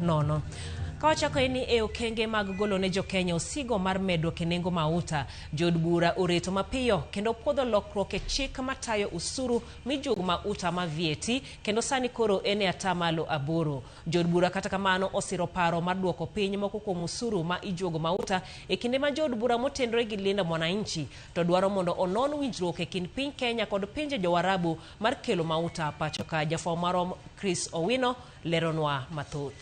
Nono. Ka wachako en ni e okenge mag golo ne jokenya osigo mar medruok e nengo mauta, jood bura oreto mapiyo kendo puodho lokruok e chik matayo usuru mijuogo mauta ma VAT kendo sani koro en e atamalo 8. Jood bura kata kamano osiro paro mar duoko piny moko kuom usuru ma ijuogo mauta e kinde ma jood bura motenore gi Linda Mwananchi to dwaro mondo onon winjruok e kind piny Kenya kod pinje Jowarabu mar kelo mauta pacho ka. Jafwambo marwa Chris Owino leronwa mathoth.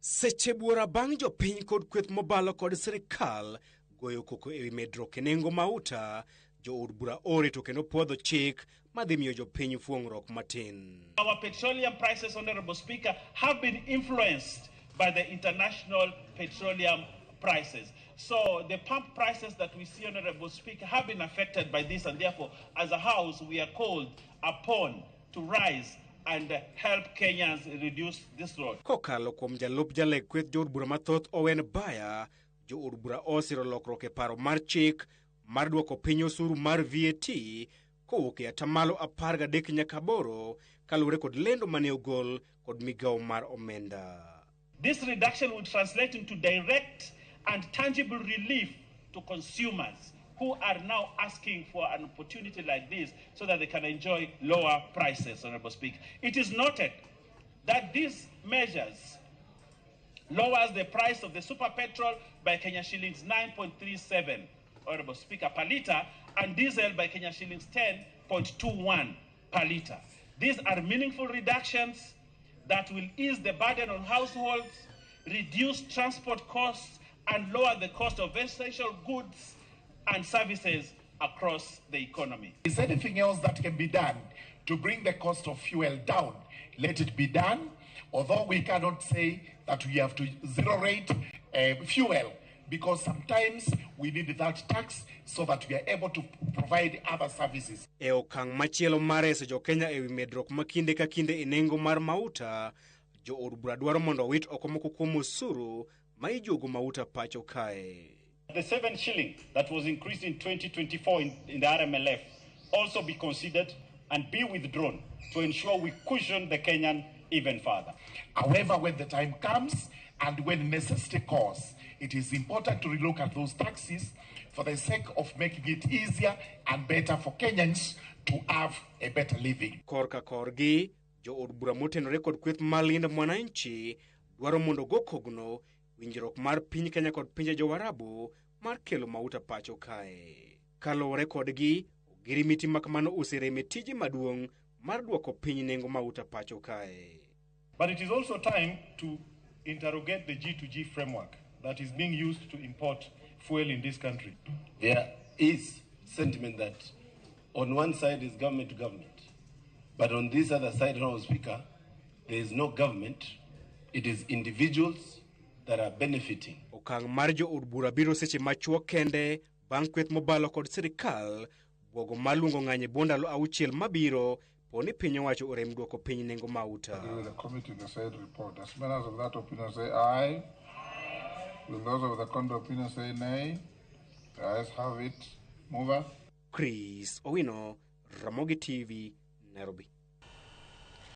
Seche buora bang' jopiny kod kweth mobalo kod sirikal goyo koko ewi medruok e nengo mauta, jood bura orito kendo puodho chik madhi miyo jopiny fuong'ruok matin. Our petroleum prices, Honorable Speaker, have been influenced by the international petroleum prices. So the pump prices that we see, Honorable Speaker, have been affected by this, and therefore, as a House, we are called upon to rise and help Kenyans reduce this load. Kokalo kuom jalup jaleg kweth jood bura mathoth Owen Baya, jood bura osiro lokruok e paro mar chik mar duoko piny osuru mar VAT kowuok e atamalo 13 nyaka 8 kaluwore kod lendo mane ogol kod migawo mar omenda. This reduction will translate into direct and tangible relief to consumers who are now asking for an opportunity like this so that they can enjoy lower prices, Honorable Speaker. It is noted that these measures lowers the price of the super petrol by Kenya shillings 9.37, Honorable Speaker, per liter, and diesel by Kenya shillings 10.21 per liter. These are meaningful reductions that will ease the burden on households, reduce transport costs, and lower the cost of essential goods and services across the economy. Is anything else that can be done to bring the cost of fuel down? Let it be done, although we cannot say that we have to zero rate fuel, because sometimes we need that tax so that we are able to provide other services. E okang' machielo mar reso jokenya ewi medruok ma kinde ka kinde e nengo mar mauta, jood bura dwaro mondo owit oko moko kuom osuru ma ijuogo mauta pacho kae. The 7 shilling that was increased in 2024 in the RMLF also be considered and be withdrawn to ensure we cushion the Kenyan even further. However, when the time comes and when necessity calls, it is important to relook at those taxes for the sake of making it easier and better for Kenyans to have a better living. Korka korgi, jood bura motenore kod kweth mar Linda Mwananchi dwaro mondo go kogno winjruok mar piny Kenya kod pinje Jowarabu mar kelo mauta pacho kae. Kaluwore kodgi, ogirimiti ma kamano oserem e tije maduong' mar duoko piny nengo mauta pacho kae. But it is also time to interrogate the G2G framework that is being used to import fuel in this country. There is sentiment that on one side is government to government, but on this other side, Honorable Speaker, there is no government. It is individuals that are benefiting. Okang' mar jood bura biro seche machuok kende bang' kweth mobalo kod sirikal bwogo mar luongo ng'anyo e bwo ndalo 6 mabiro po ni piny owacho orem duoko piny nengo mauta. Agree with the committee the said report. As members of that opinion say aye. Will those of the contrary opinion say nay? The ayes have it. Mover. Chris Owino, Ramogi TV, Nairobi.